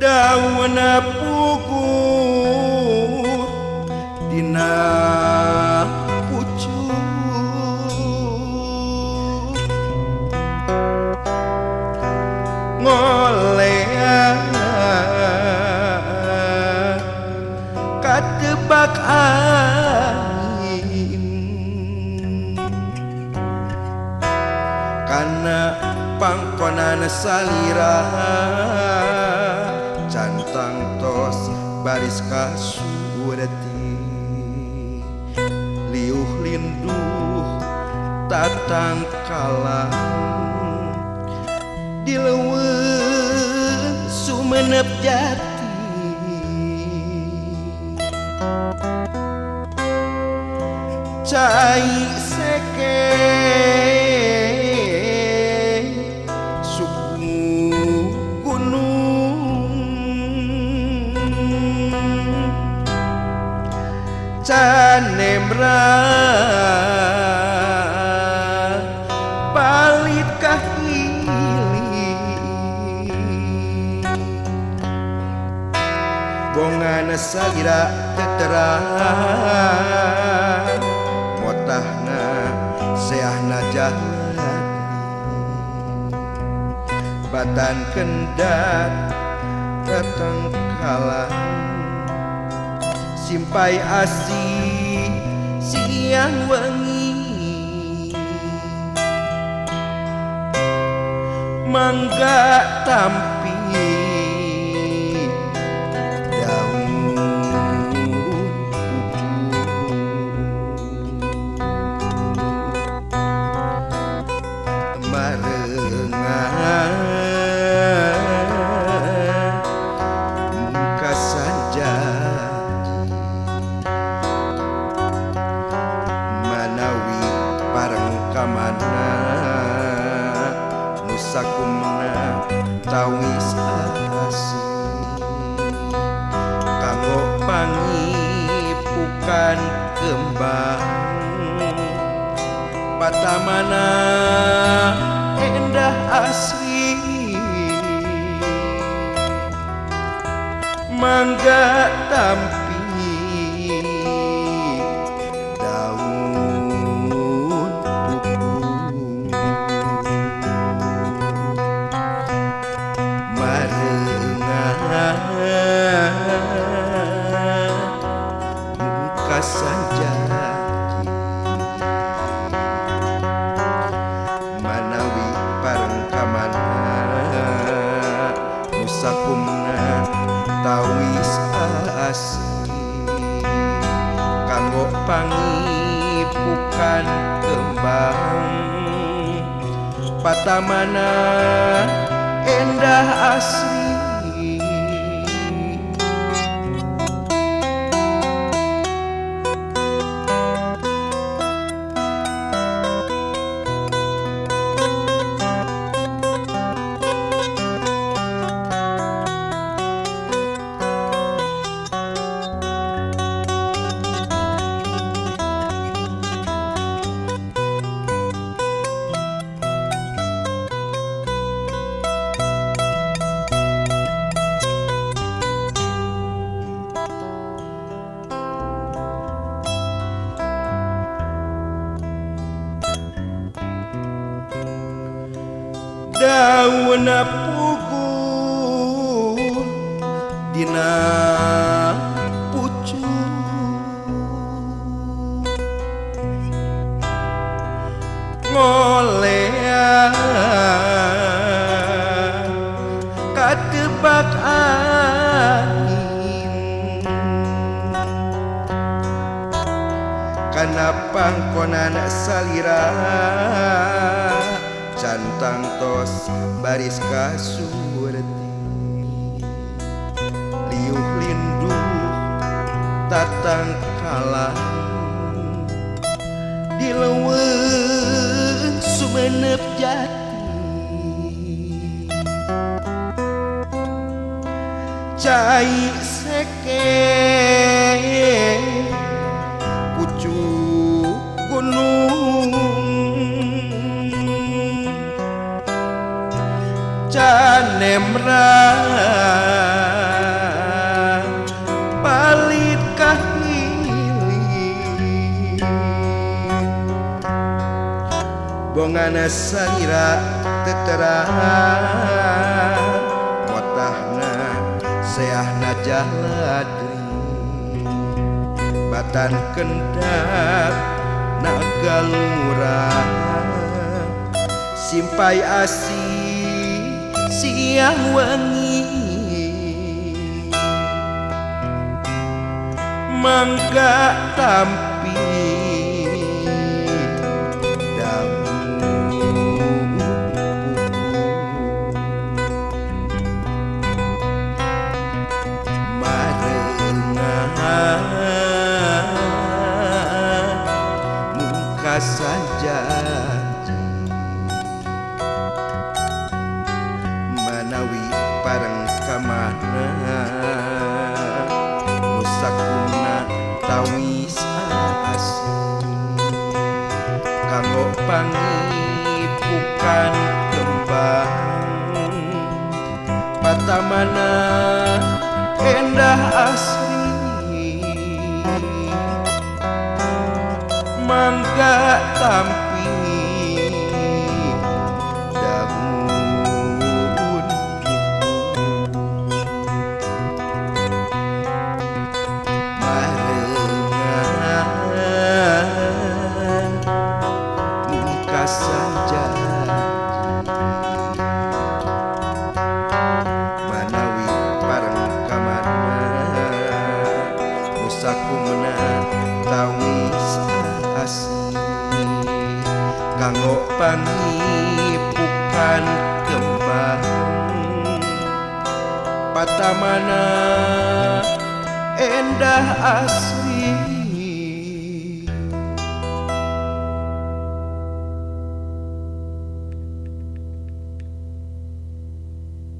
Dauna pugur dina pucuk ngoleang katebak angin kana pangkonan salira cantang tos baris kasureti liuh linduh tatangkalan di leuweung Sumenep jati cai seke suku gunung canemra palit kahili bongana salira teterang motahna seahna jalan batan kendat tetengkalan simpai asih siang wengi mangga tampi daun pucuk marengan muka saja manawi pareng kamana nusakumna tawis asih kanggo pangipukan kembang patamana endah asri mangga tampi daun pupu marengan muka sanjati manawi pareng kamana nusakumna tawis asih kanggo pangipukan kembang patamana endah asri. Dauna pugur dina pucuk ngoleang katebak angin kana pangkonan salira cantang tos baris kasurti liuh linduh tatangkalan di leuweung Sumenep jati cai seke pucuk gunung Canemra palit kahilir bongana salira teterang motahna seahna jaladri batan kendap nagalurah simpai asih siang wengi mangga tampi daun marengan mungkasan janji manawi pareng kamana nusakuna tawis asih kanggo pangipukan kembang patamana endah asri mangga tampi daun marengan mungkasan janji manawi pareng kamana nusakumna tawis asih kanggo pangipukan kembang patamana endah asri.